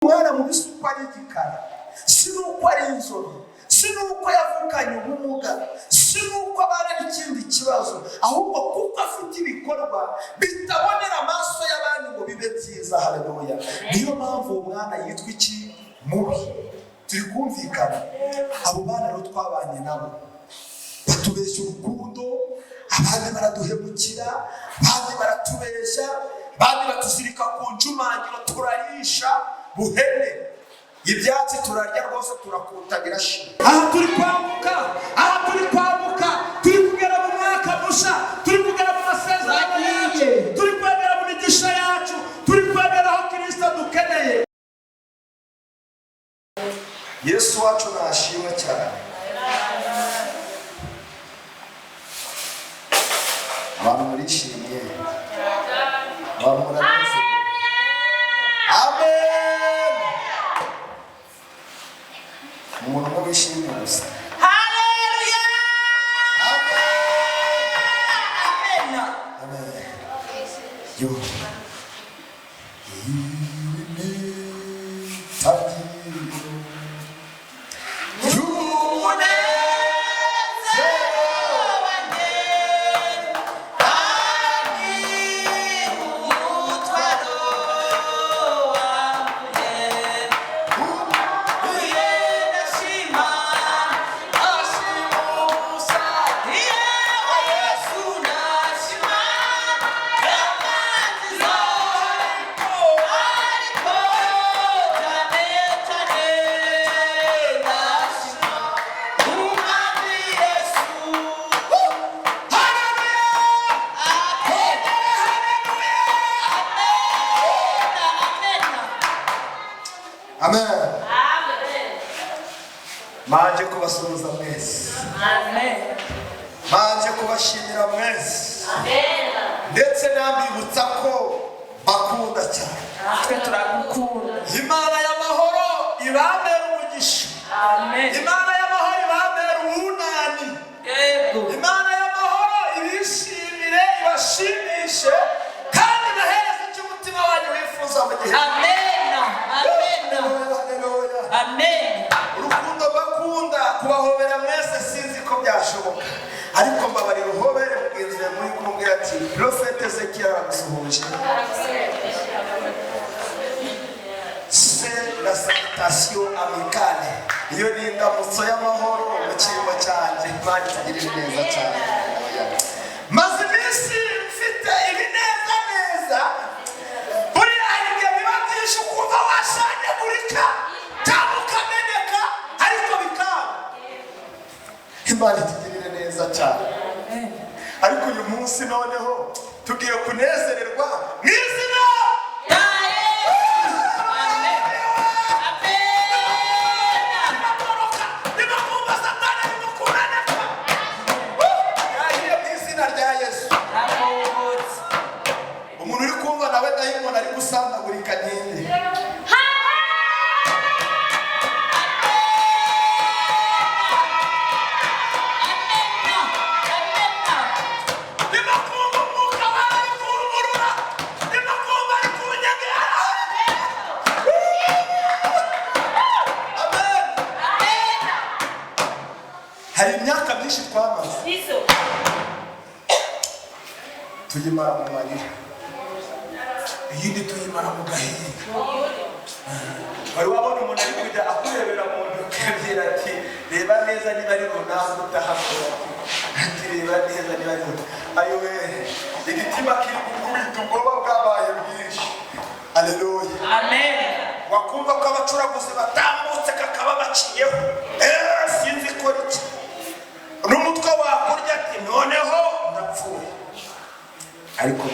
Umwana mubi si uko ari igikara, si n'uko ari inzobe, si n'uko yavukanye ubumuga, si n'uko abana n'ikindi kibazo, ahubwo kuko afite ibikorwa bitabonera amaso y'abandi ngo bibe byiza. Haleluya! Niyo mpamvu uwo mwana yitwa iki? Mubi. Turi kumvikana? Abo bana rero twabanye nabo, batubeshya urukundo, abandi baraduhemukira, abandi baratubeshya, abandi batuzirika ku ncumangiro, turarisha buhene ibyatsi, turarya rwose, turakuta, birashira. Aha turi kwambuka, aha turi kwambuka, turi kugera mu mwaka musha, turi kugera mu masezerano yacu, turi kwegera mu migisha yacu, turi kwegera aho Kirisito dukeneye. Yesu wacu nashimwe cyane. Abantu murishimye, abantu muranezerewe? Amen. Umuntu umwe wishimye gusa. Haleluya! Amen. Amen. Amen. Yo, iyi ni itangiriro ry'umunezero Wanjye kandi umutwaro wanjye uye, ndashima, ndashima ubusa. Yewe Yesu, ndashima yamanziza, ariko cyane cyane ndashima Umwami Yesu. Haleluya! Amen. Amen. Amen. Manje kubasuhuza mwese. Amen. Manje kubashimira mwese, ndetse nambibutsa ko bakunda cyane. Natwe turagukunda. Imana y'amahoro ibambera umugisha. Amen. Imana y'amahoro ibambera ubunani. Yego. Imana y'amahoro ibishimire, ibashimishe, kandi ibahereze icyo umutima wanyu wifuza mu gihe. Amen. Amen. Haleluya! Amen. Urukundo bakunda kubahobera mwese, sinzi ko byashoboka, ariko mbabarira uhobere mugenzi wawe muri kumwe, ati: "Prophète Ezekiel aragusuhuje." C'est la salutation amicale. Iyo ni indamutso y'amahoro mu cyimbo cyanjye. Imana itugirire neza cyane. Maze iminsi mfite ibinezaneza. Buriya hari igihe biba byinshi ukumva washanyagurika cyangwa ukameneka, ariko bikanga. Imana itugirire neza cyane. Ariko uyu munsi noneho tugiye kunezererwa mu izina rya Yesu. Amen. Amen. Bakoroka nibakumva Satani arimo kunanirwa, yahiye mu izina rya Yesu. Amen. Umuntu uri kumva nawe dayimoni ari gusandagurika ninde? Nibakumva umwuka wawe ari kumvurura, nibakumva ari kunyegera. Amen. Hari imyaka myinshi twamaze tuyimara mu marira, iyindi tuyimara mu gahinda. Wari wabona umuntu ari kujya akurebera mu ntoki, akabwira ati: "Reba neza niba ari runaka utahamura," ati: "Reba neza niba ari runaka." Ayowe, igitima kiri gukubita, ubwoba bwabaye bwinshi. Aleluya! Amen. Wakumva ko abacuraguzi batambutse, kakaba baciyeho. Sinzi ko iki n'umutwe wakurya, ati: "Noneho ndapfuye." Ariko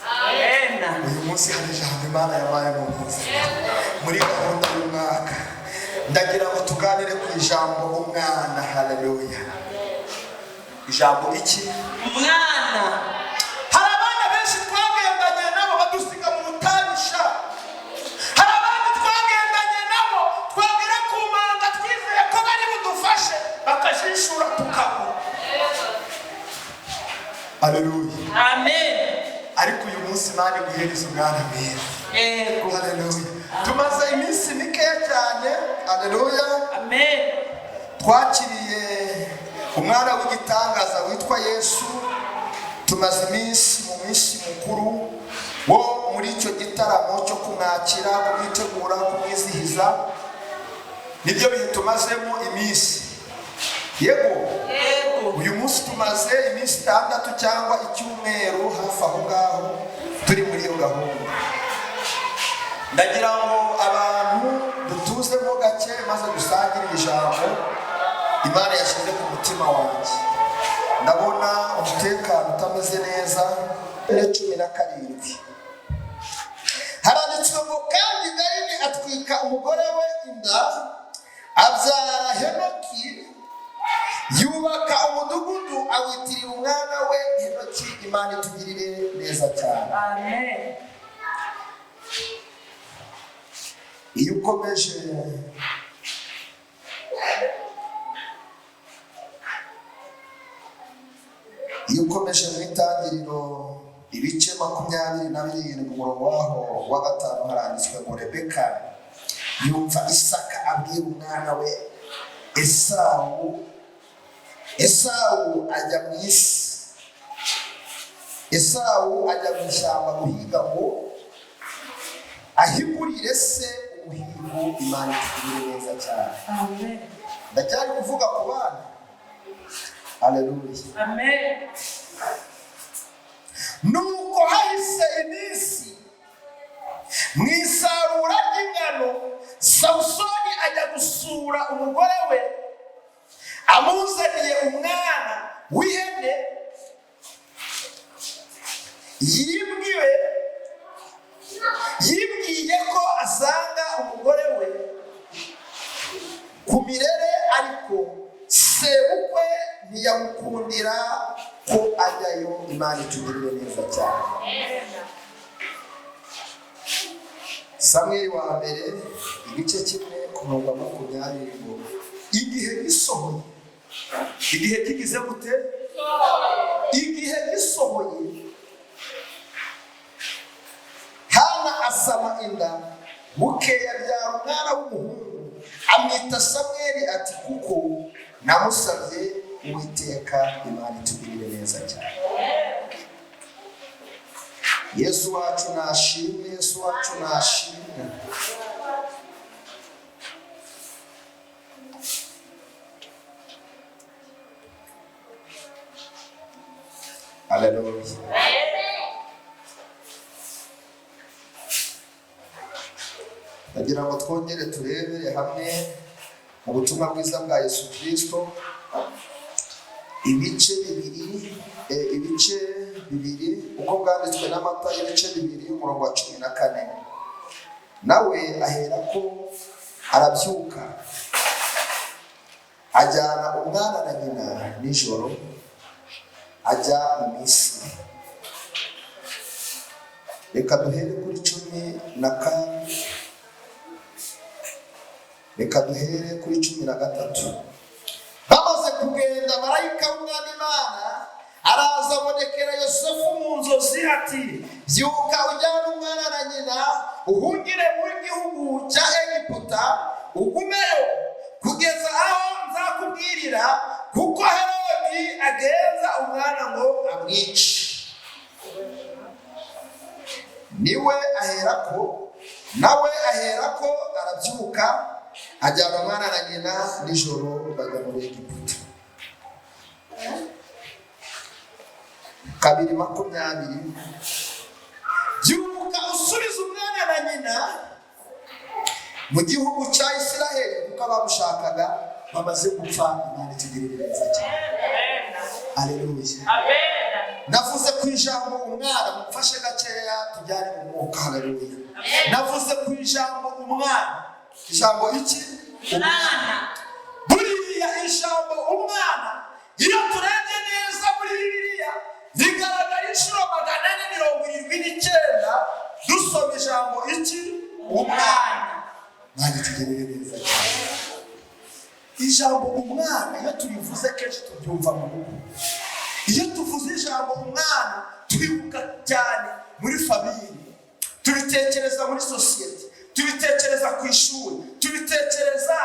Amen. uyu munsi hari ijambo Imana yabaye mu munsi muri gahunda y'umwaka. Ndagira ngo tuganire ku ijambo umwana. Haleluya! Ijambo iki? Umwana. Hari abana benshi twagendanye nabo badusiga mu butayu sha. Hari abandi twagendanye nabo, twagera ku manga twizeye ko bari budufashe, bakajishura tukagwa. Aleluya! Amen. Ariko uyu munsi Imana iguhereza umwana mwiza. Yego. Haleluya! Tumaze iminsi Aleluya. Amen. Twakiriye umwana w'igitangaza witwa Yesu. Tumaze iminsi mu minsi mukuru wo muri icyo gitaramo cyo kumwakira, kumwitegura, kumwizihiza. Nibyo bihe tumazemo iminsi. Yego. Yego. Uyu munsi tumaze iminsi 6 cyangwa icyumweru hafi aho ngaho turi muri iyo gahunda. Ndagira ngo abantu dutuzemo gake maze dusangire ijambo Imana yashyize ku mutima wanjye. Ndabona umutekano utameze neza. 17 haranditswe ngo kandi Gayini atwika umugore we inda, abyara Henoki, yubaka umudugudu awitirira umwana we Henoki. Imana itugirire neza cyane. Amen. Iyo ukomeje mu itangiriro ibice 27 umurongo waho wa 5 haranditswe ngo Rebeka yumva Isaka abwira umwana we Esawu. Esawu ajya mu isi, Esawu ajya mu ishyamba guhiga ngo ahigurire se umuhigo. Imana itugirire neza cyane. Amen. Ndacyari kuvuga ku bana. Haleluya. Amen. Nuko hahise iminsi, mu isarura ry'ingano, Samusoni ajya gusura umugore we, amuzaniye umwana w'ihene yibwiye ko asanga umugore we ku mirere, ariko sebukwe ntiyamukundira ko ajyayo. Imana itugirire neza cyane. Samweli wa mbere igice 1 ku murongo wa 20 ngo igihe gisohoye. Igihe kigize gute? Igihe gisohoye, Hana asama inda, bukeye abyara umwana w'umuhungu, amwita Samweli, ati kuko namusabye Uwiteka. Imana itugirire neza cyane. Yesu wacu nashimwe, Yesu wacu nashimwe. Haleluya. Ndagira ngo twongere turebere hamwe mu butumwa bwiza bwa Yesu Kristo ibice 2 uko bwanditswe na Matayo ibice 2 umurongo wa 14. Nawe aherako arabyuka ajyana umwana na nyina nijoro ajya mu Misiri. Reka duhere kuri 14, reka duhere kuri 13. Bamaze kugenda, marayika w'Umwami Imana araza abonekera Yosefu mu nzozi ati byuka ujyane umwana na nyina uhungire mu gihugu cya Egiputa, ugumeyo kugeza aho nzakubwirira, kuko Herodi agenza umwana ngo amwice. Niwe aherako, nawe aherako arabyuka ajyana umwana na nyina nijoro bajya muri Egiputa. 2:20 byuka usubiza umwana na nyina mu gihugu cya Isiraheli, kuko abamushakaga bamaze gupfa. Imana itugirire neza cyane. Aleluya. Navuze ku ijambo umwana, mumfashe gakeya tujyane mu mwuka. Haleluya. Navuze ku ijambo umwana. Ijambo iki? Umwana. Buriya ijambo umwana iyo turebye neza muri Bibiliya rigaragara inshuro 479 dusoma ijambo iki? Umwana. Nanjye tugirire neza cyane. Ijambo umwana iyo tubivuze kenshi tubyumva mu rugo. Iyo tuvuze ijambo umwana twibuka cyane muri famiye, tubitekereza muri sosiyete, tubitekereza ku ishuri, tubitekereza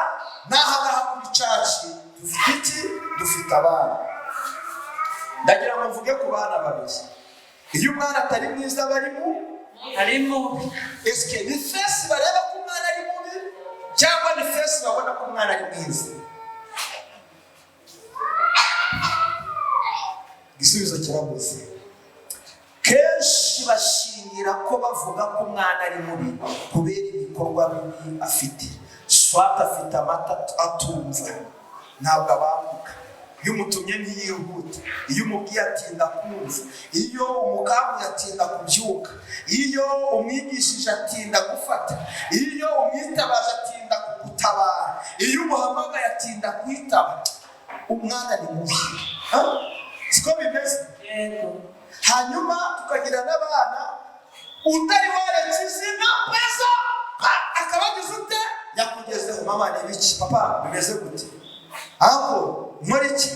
Dufite abana. Ndagira ngo mvuge ku bana babiri. Iyo umwana atari mwiza, aba ari mu Ari mubi. Esike ni face bareba ko umwana ari mubi, cyangwa ni face babona ko umwana ari mwiza? Igisubizo kirabuze. Kenshi bashingira ko bavuga ko umwana ari mubi kubera ibikorwa bibi afite. Swat afite amata atumva, ntabwo abanguka, iyo umutumye ntiyihuta, iyo umubwiye atinda kumva, iyo umukanguye atinda kubyuka, iyo umwigishije atinda gufata, iyo umwitabaje atinda kugutabara, iyo umuhamagaye atinda kwitaba. Umwana ni mubi. Ha? Siko bimeze? Yego. Hanyuma tukagira n'abana utari waretse izina peza, akaba agize ute? Yakugezeho. Mama, ni ibiki? Papa, bimeze gute? Aho nkora iki?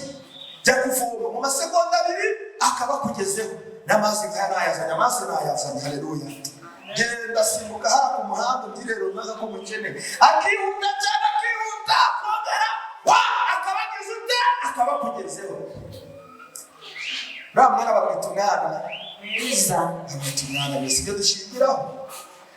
Jya kuvoma. Mu masegonda 2 akaba akugezeho n'amazi. Nkaya nayazanye, amazi nayazanye. Haleluya! Genda, simbuka hariya ku muhanda, umbwire runaka ko mukeneye. Akihuta cyane, akihuta, akongera wa, akaba agize ute? Akaba akugezeho. Uriya mwana bamwita umwana mwiza. Bamwita umwana mwiza. Ibyo dushingiraho,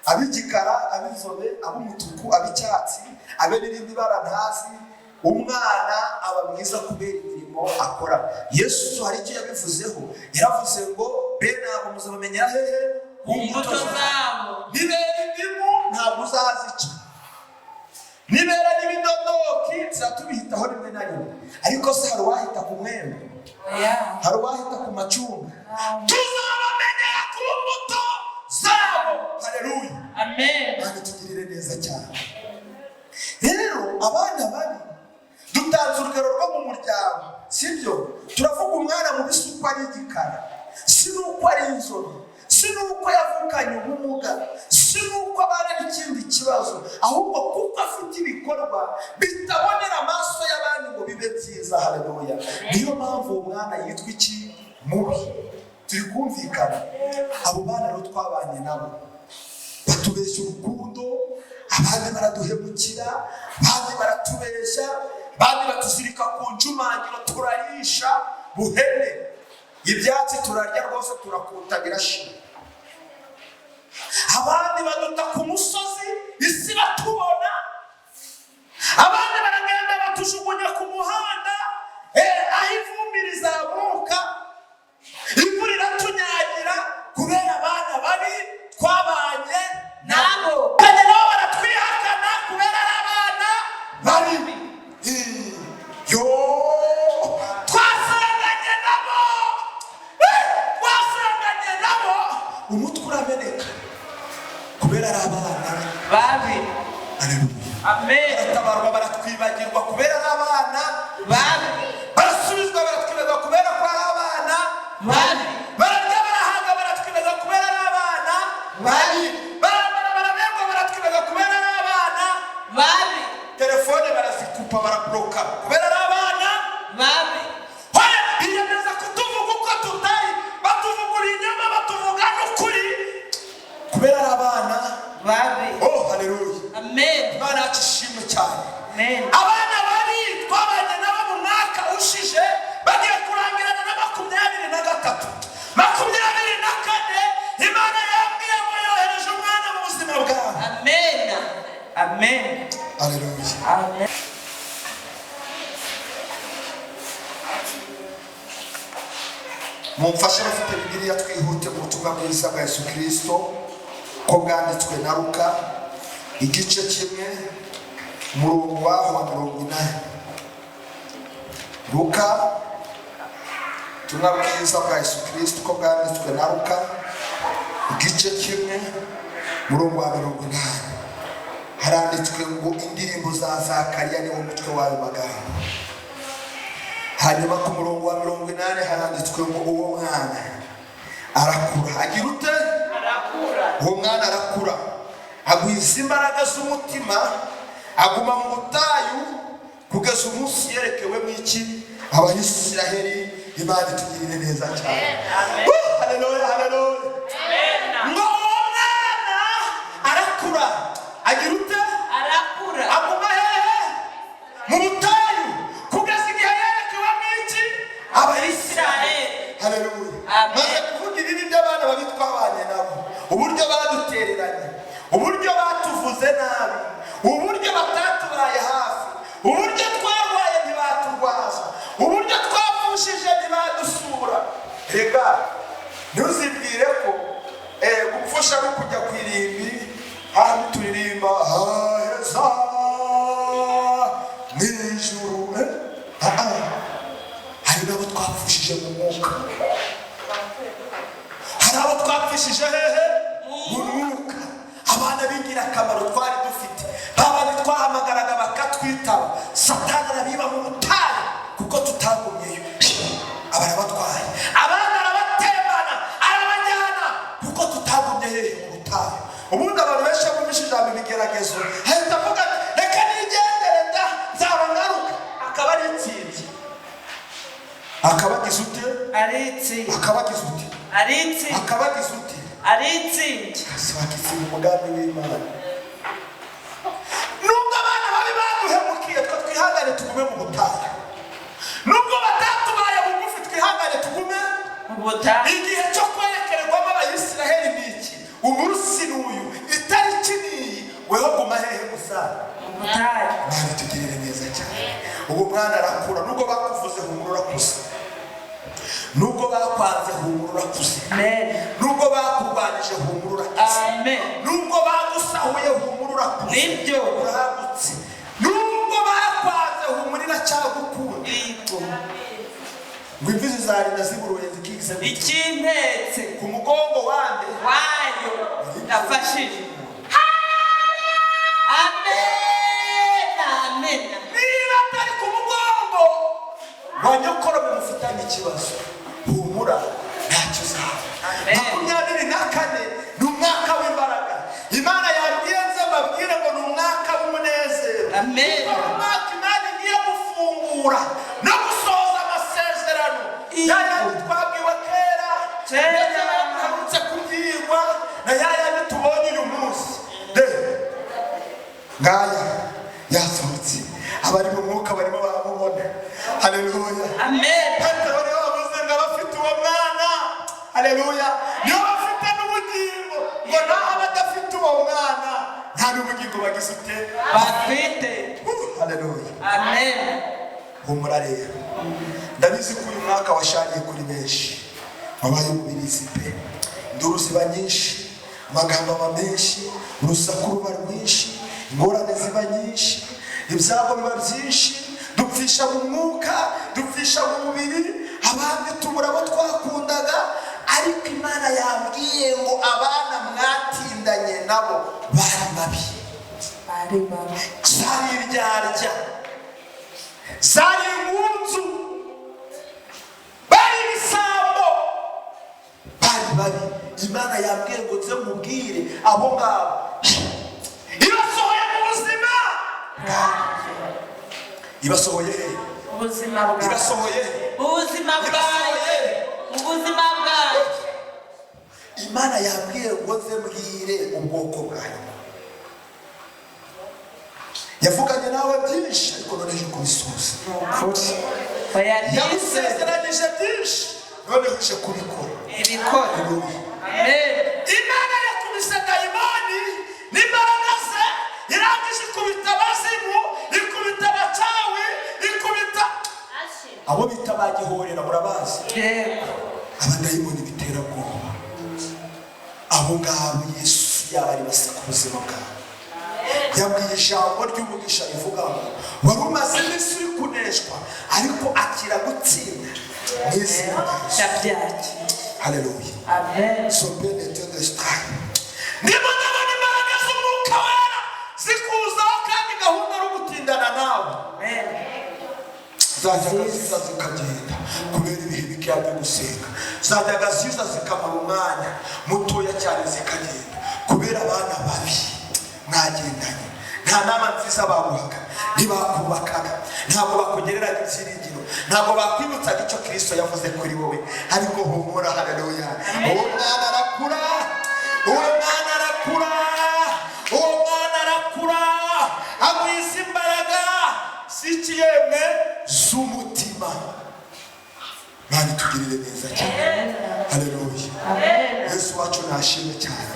ab'igikara, ab'inzobe, ab'umutuku, ab'icyatsi, abe n'irindi bara ntazi, umwana aba mwiza kubera imirimo akora. Yesu hari icyo yabivuzeho. Yaravuze ngo: "Bene abo muzabamenyera hehe?" Ku mbuto Imbuto zabo. zabo. Nibera indimu ntabwo uzazica, nibera n'ibidodoki tuzatubihitaho rimwe na rimwe. Ariko se hari uwahita ku mwembe? Oya. Hari uwahita ku macunga? Tuzabamenyera ku mbuto zabo. Haleluya! Amen. Imana tugirire neza cyane. Rero abana babi, dutanze urugero rwo mu muryango, sibyo? Turavuga umwana mubi si uko ari igikara, si n'uko ari inzobe, si n'uko yavukanye ubumuga, si n'uko abana n'ikindi kibazo, ahubwo kuko afite ibikorwa bitabonera amaso y'abandi ngo bibe byiza. Haleluya! Niyo mpamvu uwo mwana yitwa iki? Mubi. Turi kumvikana? Abo bana rero twabanye nabo, batubeshya urukundo, abandi baraduhemukira, abandi baratubeshya, abandi batuzirika ku njumangiro, turarisha buhene ibyatsi, turarya rwose, turakuta birashira. Abandi baduta ku musozi isi batubona, abandi baragenda batujugunya ku muhanda, aho ivumbi rizamuka, imvura iratunyagira kubera abana babi twabanye nabo. Kajya nabo baratwihakana kubera ari abana babi. Yo, twasanganye nabo, twasanganye nabo, umutwe urameneka kubera ari abana babi. Aleluya! Amen. Baratabarwa baratwibagirwa kubera ari abana babi. Barasubizwa baratwibagirwa kubera ko ari abana babi. Bararya barahaga baratwibagirwa kubera ari abana babi. Barambara baraberwa baratwibagirwa kubera ari abana babi. Telefone barazikupa, barabloka kubera ari abana babi. Hoya, biyemeza kutuvuga uko tutari, batuvugura inyama, batuvuga n'ukuri kubera ari abana babi. Oh, haleluya! Amen. Imana yacu ishimwe cyane. Amen. Abana babi twabanye nabo mu mwaka ushije bagiye kurangirana na 23, 24. Imana yambwiye ngo yohereje umwana mu buzima bwawe. Amen, amen. Haleluya! Amen. Mumfashe bafite Bibiliya, twihute mu butumwa bwiza bwa Yesu Kirisito ko bwanditswe na Luka, igice 1, umurongo waho wa 80. Luka, ubutumwa bwiza bwa Yesu Kirisito ko bwanditswe na Luka, igice 1, umurongo wa 80. Haranditswe ngo: "Indirimbo za Zakariya", niwo mutwe w'ayo magambo. Hanyuma ku murongo wa 80 haranditswe ngo: "Uwo mwana arakura." Agira ute? Arakura. Uwo mwana arakura, agwiza imbaraga z'umutima, aguma mu butayu kugeza umunsi yerekewemo iki? Abayisiraheli. Imana itugirire neza cyane. Amen. Haleluya, haleluya! Amen. Ngo uwo mwana arakura, agira ute? Arakura. Aguma hehe? Mu butayu, kugeza igihe yerekewemo iki? Erega ntuzibwire ko gupfusha ari ukujya ku irimbi, hano turirimba haheza mu ijuru. Ah, ah. Hari n'abo twapfushije mu mwuka, hari abo twapfishije hehe? Mu mwuka. Abana b'ingirakamaro twari dufite, babandi twahamagaraga bakatwitaba, Satani arabiba mu butayu kuko tutagumyeyo. Aba arabatwaye, abana arabatembana, arabajyana kuko tutagumye hehe? Mu butayu. Ubundi abantu benshi bumvise ijambo ibigeragezo, ahita avuga ati: "Reka nigendere da, nzaba ngaruka." Akaba ari itsinzi, akaba agize ute? Aritsinze. Akaba agize ute? Aritsinze. Akaba agize ute? Aritsinze. Wakitsinda umugambi w'Imana. Nubwo abana babi baduhemukiye, twe twihangane tugume mu butayu. Nubwo batatubaye bugufi, twihangane tugume mu butayu. Igihe cyo kwerekerwamo Abayisiraheli ni iki, umunsi ni uyu, itariki ni iyi. Weho guma hehe gusa? Mu butayu. Imana itugirire neza cyane. Ubu mwana arakura. Nubwo bakuvuze, humura, urakuze. Nubwo bakwanze, humura, urakuze. Amen. Nubwo bakurwanije, humura, urakuze. Amen. Nubwo bagusahuye, humura, urakuze. Nibyo. Uragutse. Nubwo bakwanze, humura, iracyagukunda. Yego. Ngo imvi zizarinda ziburuye zikigize gute? Ikimpetse. Ku mugongo wande? Wayo ndafashije. Amen, amen. Niba atari ku mugongo wa nyokorome mufitanye ikibazo, humura, ntacyo uzaba. Amen. 24 ni umwaka w'imbaraga. Imana yabwiye nze mbabwire ngo ni umwaka w'umunezero. Amen. Ni umwaka Imana igiye gufungura no gusohoza amasezerano ya yandi twabwiwe kera, Kera. ndetse n'ayo kubwirwa, na ya yandi tubonye uyu munsi. De ngaya yasohotse, abari mu mwuka barimo baramubona. Haleluya! Amen. Petero niwe wavuze ngo abafite uwo mwana, haleluya, niyo bafite n'ubugingo, ngo naho abadafite uwo mwana nta n'ubugingo bagize ute? Bafite. Haleluya! Amen. Humura rero, ndabizi ko uyu mwaka washariye kuri benshi, wabaye umubirizi pe. Induru ziba nyinshi, amagambo aba menshi, urusaku ruba rwinshi, ingorane ziba nyinshi, ibyago biba byinshi, dupfisha mu mwuka, dupfisha mu mubiri, abandi tubura abo twakundaga. Ariko Imana yambwiye ngo abana mwatindanye nabo bari babi, bari babi, zari indyarya, zari ingunzu, bari ibisambo, bari babi. Imana yambwiye ngo nze mubwire abo ngabo ibasohoye mu buzima bwanjye. Ibasohoye he? Ubuzima bwawe. Ibasohoye he? Ubuzima bwawe, ubuzima bwawe. Imana yambwiye ngo nze mbwire ubwoko bwayo. Yavuganye nawe byinshi, ariko none ije kubisubiza. Ni ukuri, oya nise. Yagusezeranyije byinshi, noneho ije kubikora. Ibikora. Haleluya. Amen. Imana yakubise dayimoni n'imbaraga ze, irangije ikubita abazimu, ikubita abacawi, ikubita abo bita ba gihorera, murabazi? Yego. Abadayimoni biterabwoba, abo ngabo Yesu yaba ari basa ku buzima bwawe. Yabwiye ijambo ry'umugisha rivuga ngo wari umaze iminsi uri kuneshwa, ariko akira gutsinda mu izina rya Yesu. Ndabyakira. Haleluya. Amen. Sobenete de sitari, ndimo ndabona imbaraga z'Umwuka Wera zikuzaho, kandi gahunda ari ugutindana nawe. Amen. Zajyaga ziza zikagenda kubera ibihe bikeya byo gusenga, zajyaga ziza zikamara umwanya mutoya cyane zikagenda kubera abana babi mwagendanye. Nta nama nziza baguhaga, ntibakubakaga, ntabwo bakugereraga ibyiringiro, ntabwo bakwibutsaga icyo Kirisito yavuze kuri wowe. Ariko humura, haleluya! Uwo mwana arakura, uwo mwana arakura, uwo mwana arakura, agwiza imbaraga z'ikiyemwe z'umutima. Mani tugirire neza cyane. Haleluya! Yesu wacu nashimwe cyane.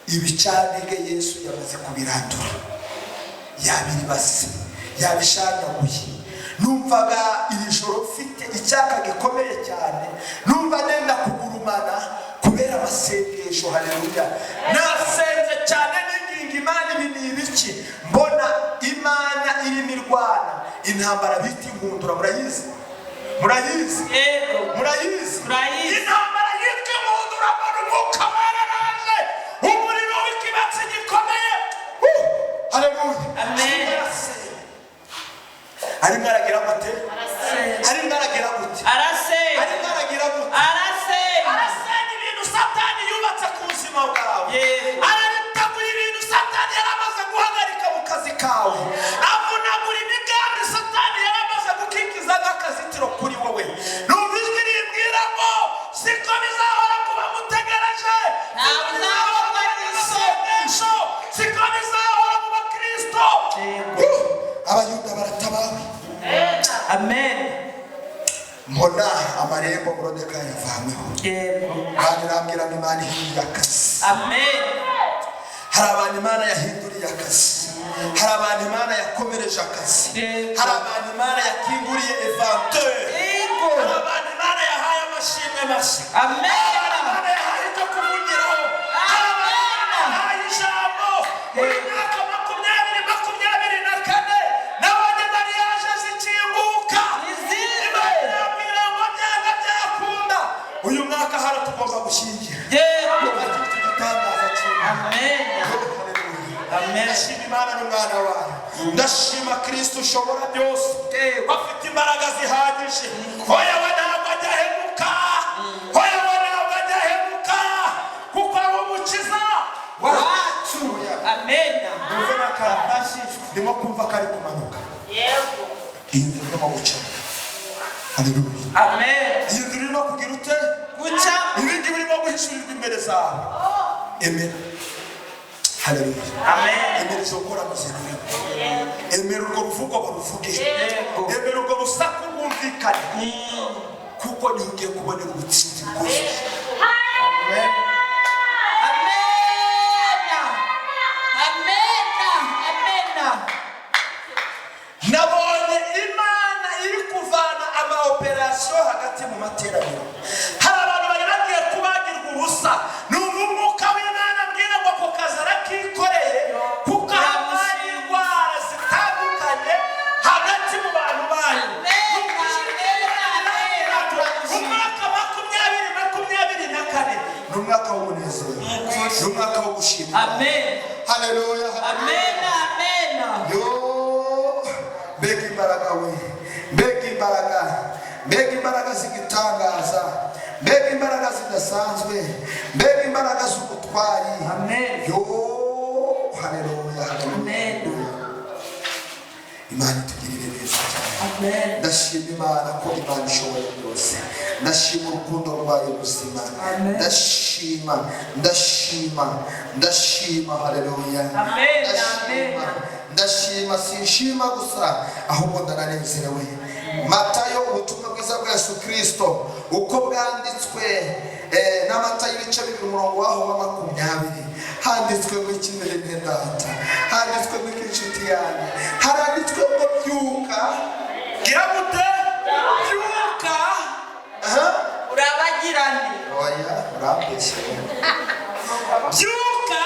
Ibicantege Yesu yamaze kubirandura, yabiribase, yabishanyaguye. Numvaga iri joro mfite icyaka gikomeye cyane, numva nenda kugurumana kubera amasengesho. Haleluya! Nasenze cyane n'ingingo Imana, ibi ni ibiki? Mbona Imana irimo irwana intambara bita inkundura. Murayizi? Murayizi? Yego. Murayizi? Turayizi. Intambara yitwa inkundura. Mbona umwuka wararaje, umuriro w'ikibatsi gikomeye. Haleluya! Amen. Arimo aragira gute? Arimo aragira gute? Arasenga. Arimo aragira gute? Arasenga. Arasenya ibintu Satani yubatse ku buzima bwawe. Yego. Araritegura ibintu Satani yari amaze guhagarika mu kazi kawe, avunagura imigambi Satani yari amaze gukikiza nk'akazitiro kuri wowe. Numva ijwi rimbwira ngo siko bizahora kuba mutegereje, Ntabwo siko bizahora mu banyasengesho, siko bizahora mu bakristo. Yego. Abayuda baratabawe. Amen. Mbona amarembo Morodekayi yavanyweho. Yego. Kandi irambwira ngo Imana ihinduriye akazi. Amen. Hari abantu Imana yahinduriye akazi, hari abantu Imana yakomereje akazi. Yego. Hari abantu Imana yakinguriye ascenseur. Yego. Hari abantu Imana yahaye amashimwe mashya. Amen. Hari abantu Imana yahaye icyo kuvugiraho, hari abantu Imana yahaye ijambo. Uyu mwaka 2024 nabonye mariage zikinguka. Izindi. Imana irambwira ngo byanga byakunda, uyu mwaka hano tugomba gushyingira. Yego. Iki gitangaza cy'Imana. Amen. Amen. Ndashima Imana n'umwana wayo, ndashima Kristo ushobora byose. Yego. Afite imbaraga zihagije. Hoya we ntabwo ajya ahemuka, hoya we ntabwo ajya ahemuka, kuko ari umukiza Wacu. Amen. Numve n'akantu ndimo kumva kari kumanuka. Iyi nzira irimo gucamo. Haleluya! Amen. Iyi nzira irimo kugira ute? Guca. Ibi ngibi urimo guhishurirwa imbere zawe, emera. Haleluya! Amen. Emera izo ngora muzirurimo, emera urwo ruvugo baruvuge. Yego. Emera urwo rusaku rwumvikane, kuko niho ugiye kubonera ubutsinzi bwuzuye. Amen. Amen. Amen. Nabonye Imana iri kuvana ama opération hagati mu materaniro. Hari abantu bari bagiye kubagirwa ubusa. Numva umwuka w'Imana ambwira ngo ako kazi arakikoreye, kuko habaye indwara zitandukanye hagati mu bantu bayo. Umwaka 2024 ni umwaka w'umunezero, ni umwaka wo gushima. Amen. Haleluya! Amen. Amen. Yo, mbega imbaraga we, mbega imbaraga, mbega imbaraga z'igitangaza, mbega imbaraga zidasanzwe, mbega imbaraga z'ubutwari. Amen. Yo, haleluya! Amen. Imana itugirire neza cyane. Amen. Ndashima Imana ko Imana ishoboye byose, ndashima urukundo rwayo ruzima. Amen. Ndashima, ndashima, ndashima. Haleluya! Amen. Ndashima. Amen. Ndashima, sinshima gusa, ahubwo ndananezerewe. Matayo, ubutumwa bwiza bwa Yesu Kirisito uko bwanditswe n'Amatayo, ibice 2, umurongo waho wa 20, handitswe ngo iki? Bene data, handitswe ngo iki? Inshuti yanjye, haranditswe ngo byuka. Gira gute? Byuka. Aha. Urabagirane. Oya, urambeshye. Byuka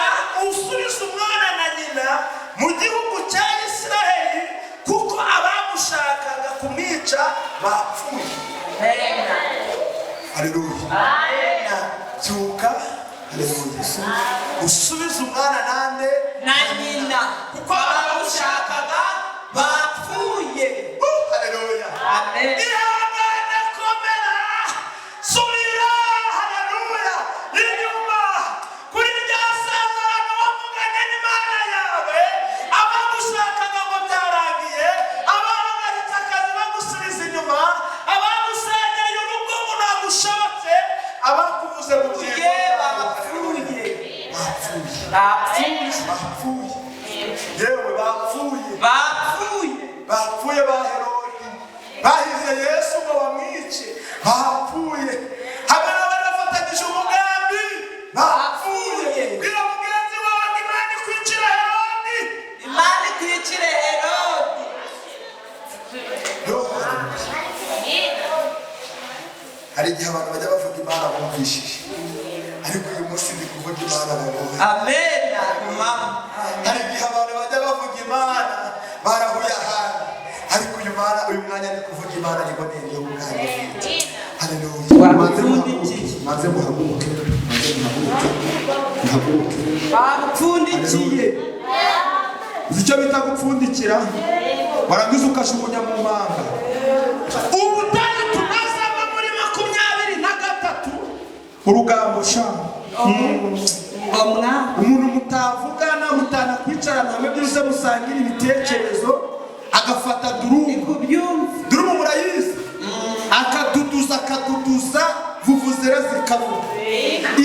usubize umwana na nyina mu gihugu cya Isiraheli, kuko abamushakaga kumwica bapfuye. Amen. Haleluya! Amen. Byuka, haleluya, usubize umwana nande? Na nyina. Kuko abamushakaga bapfuye. Haleluya! Amen. Ihangane, komera, subira, haleluya, inyuma kuri rya sezerano wavuganye n'Imana yawe. Abagushakaga ngo byarangiye, abahagaritse akazi bagusubiza inyuma, abagusenyeye urugo ngo ntagushobotse, abakuvuze mu byimbo Ye bapfuye. bapfuye. Bapfuye. Bapfuye, yewe bapfuye. Bapfuye. Bapfuye. Ba Herodi bahize Yesu ngo bamwice bapfuye, hamwe n'abari bafatanyije umugambi bapfuye. Bwira mugenzi wawe ngo Imana ikwicira Herodi. Imana ikwicire Herodi. Yo, haleluya. Hari igihe abantu bajya bavuga Imana bumvishije, ariko uyu munsi ndi kuvuga Imana babonye. Amen, mama. Hari igihe abantu bajya bavuga Imana barahuye ahantu, ariko uyu mana, uyu mwanya ndi kuvuga Imana niboneye niyo ubwanjye mfite. Haleluya. Manze muhaguruke, manze muhaguruke, manze muhaguruke, muhaguruke. Bapfundikiye. Uzi icyo bita gupfundikira? Warangiza ukajugunya mu manga. Ubutayu tunazamo muri 23, urugambo sha. Ngomwa. Umuntu mutavugana, mutanakwicarana hamwe byose, musangira ibitekerezo, agafata durumu. Kubyumva. Durumu murayizi? Akaduduza, akaduduza, vuvuzera zikavuga.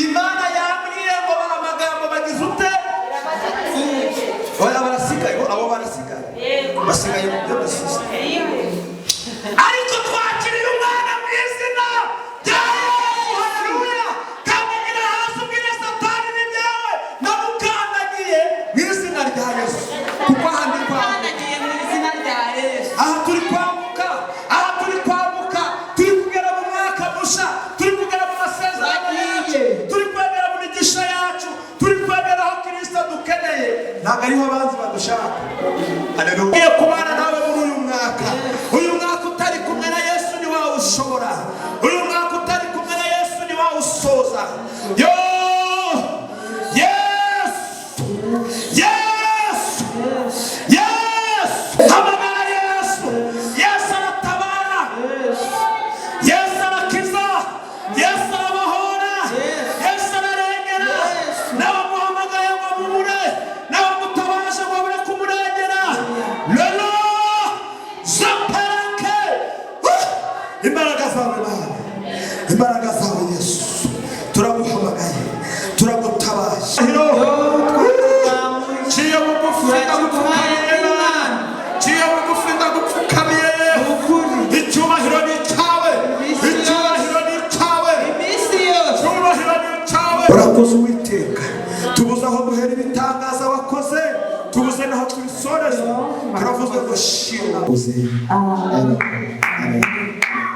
Imana yambwiye ngo amagambo bagize ute? Oya, barasigaye abo, barasigaye, basigaye mu byo dusize. Ariko twakiriye umwana mu izina rya Yesu. Haleluya! Kandagira hasi, ubwire Satani n'ibyawe: "Ndamukandagiye mu izina rya Yesu," kuko aha ndi kwambuka. Kandagiye mu izina rya Yesu. Aha turi kwambuka, aha turi kwambuka, turi kugera mu mwaka musha, turi kugera mu masezerano yacu, turi kwegera mu migisha yacu, turi kwegera aho Kirisito dukeneye, ntabwo ariho abanzi badushaka. Haleluya! Ugiye kubana nawe muri uyu mwaka. Uyu mwaka utari kumwe na Yesu ntiwawushobora. Uyu mwaka utari kumwe na Yesu ntiwawusoza. Yo, Yesu, Yesu, Yesu! Hamagara Yesu! Yesu aratabara, Yesu arakiza, Yesu arabohora, Yesu ararengera. N'abamuhamagaye ngo mubure, n'abamutabaje ngo babure kumurengera. Lelo zaparake. Imbaraga zawe Mana, imbaraga zawe Yesu, turaguhamagaye, turagutabaje. Ciye bugufi ndagupfukamiye Mana, ciye bugufi ndagupfukamiye. Icyubahiro ni icyawe, icyubahiro ni icyawe. Iminsi yose. Icyubahiro ni icyawe. Urakoze Uwiteka. Tubuze aho duhera ibitangaza wakoze, tubuze n'aho tubisoreza. Turavuze ngo shima. Amen. Amen.